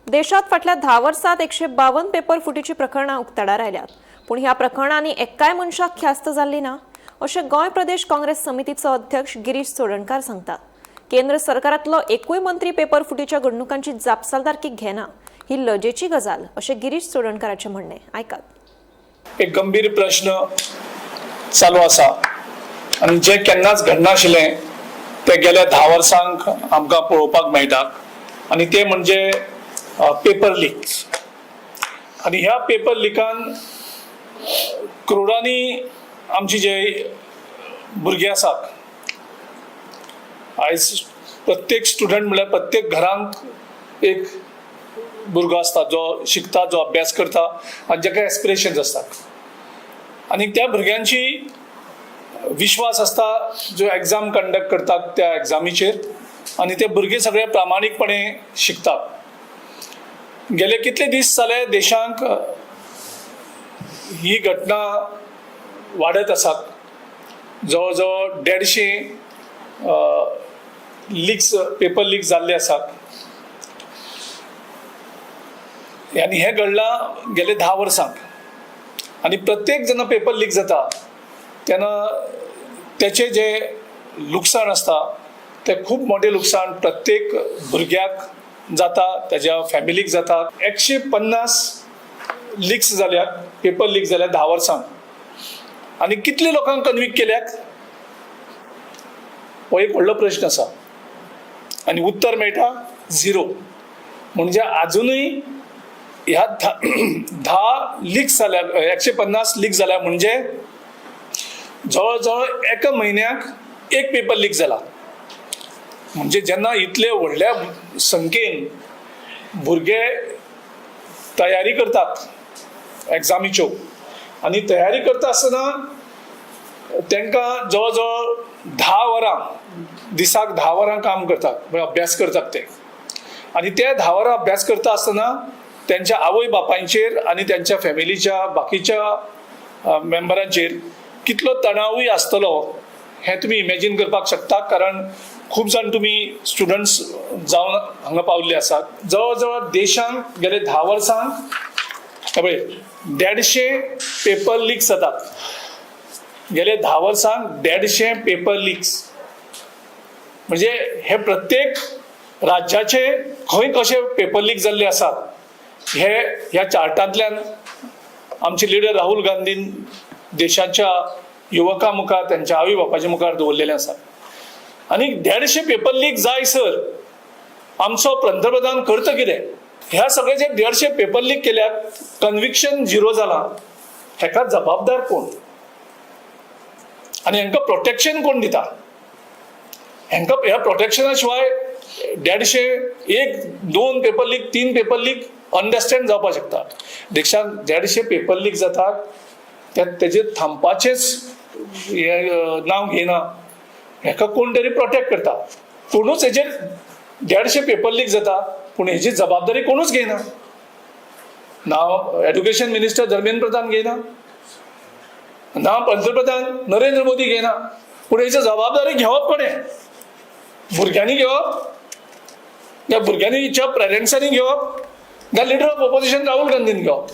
देशात फाटल्या 10 वर्सात 152 पेपर फुटीची प्रकरणां उक्ताडार आयल्यात, पूण ह्या प्रकरणांनी एक्काय मनशाक ख्यास्त जाल्ली ना अशें गोंय प्रदेश काँग्रेस समितीचो अध्यक्ष गिरीश चोडणकार सांगतात. केंद्र सरकारांतलो एकूय मंत्री पेपर फुटीच्या घडणुकांची जापसालदारकी घेना ही लजेची गजाल अशें गिरीश चोडणकाराचें म्हणणें. आयकात. एक गंभीर प्रश्न चालू आसा आनी जे केन्नाच घडनाशिल्लें ते गेल्या 10 वर्सांक आमकां पळोवपाक मेळटा आनी ते म्हणजे पेपर लिक्स. आनी ह्या पेपर लिकान करोडांनी आमची जे भुरगे आसात, आयज प्रत्येक स्टुडंट म्हणल्यार प्रत्येक घरांत एक भुरगो आसता जो शिकता, जो अभ्यास करता आनी जाका एस्पिरेशन्स आसतात आनी त्या भुरग्यांची विश्वास आसता जो एग्जाम कंडक्ट करतात त्या एग्जामीचेर आनी ते भुरगे सगळे प्रामाणीकपणे शिकतात. गेले कितले दीस जाले देशांक ही घटना वाडत आसात. जवळ जवळ 150 लिक्स, पेपर लीक जाल्ले आसात आनी हें घडलां गेले 10 वर्सांक. आनी प्रत्येक जेन्ना पेपर लीक जाता तेन्ना तेचें जें लुकसाण आसता तें खूब मोठें लुकसाण प्रत्येक भुरग्याक जाता, तेज्या फॅमिलीक जाता. 150 लिक्स जाल्यात, पेपर लीक जाल्यात 10 वर्सांक आनी कितले लोकांक कन्विक्ट केल्यात हो एक व्हडलो प्रश्न आसा आनी उत्तर मेळटा 0. म्हणजे आजुनूय ह्या 10 लिक्स जाल्या, 150 लीक जाल्या म्हणजे जवळ जवळ एका म्हयन्याक एक पेपर लीक जाला. म्हणजे जेन्ना इतले व्हडल्या संख्येन भुरगे तयारी करतात एग्जामीच्यो आनी तयारी करता आसतना तांकां जवळ जवळ 10 वरां दिसाक 10 वरां काम करतात, म्हणजे अभ्यास करतात ते. आनी ते 10 वरां अभ्यास करता आसतना त्यांच्या आवय बापायचेर आनी त्यांच्या फॅमिलीच्या बाकीच्या मेंबरांचेर कितलो तणावूय आसतलो हें तुमी इमॅजीन करपाक शकता, कारण खूब जाण तुमी स्टुडंट्स जावन हांगा पावल्ले आसात. जवळ जवळ देशांत गेले 10 वर्सांक पळय 150 पेपर लिक्स जातात. गेले 10 वर्सांक 150 पेपर लिक्स म्हणजे हे प्रत्येक राज्याचे खंय कशे पेपर लीक जाल्ले आसात हे ह्या चार्टांतल्यान आमचे लिडर राहुल गांधीन देशाच्या युवकां मुखार, त्यांच्या आवय बापाच्या मुखार दवरलेले आसा. आनी 150 पेपर लीक जाय सर आमचो पंतप्रधान करता कितें? ह्या सगळे जे 150 पेपर लीक केल्यात, कन्विक्शन 0 जाला, हेका जबाबदार कोण आनी हेंकां प्रोटेक्शन कोण दिता? हेंकां ह्या प्रोटेक्शना शिवाय 150 1 2 paper leak, 3 paper leak understand जावपाक शकता. देशांत 150 पेपर लीक जातात तेजेर थांबपाचेंच हें नांव घेयना. हेका कोण तरी प्रोटेक्ट करता, कोणूच हेजेर 150 पेपर लीक जाता पूण हेजी जबाबदारी कोणूच घेयना. ना एड्युकेशन मिनिस्टर धर्मेंद्र प्रधान घेयना, ना पंतप्रधान नरेंद्र मोदी घेयना, पूण हेची जबाबदारी घेवप कोणें? भुरग्यांनी घेवप, या भुरग्यांनीच्या पेरंट्सांनी घेवप, या लिडर ऑफ ऑपोजिशन राहुल गांधीन घेवप?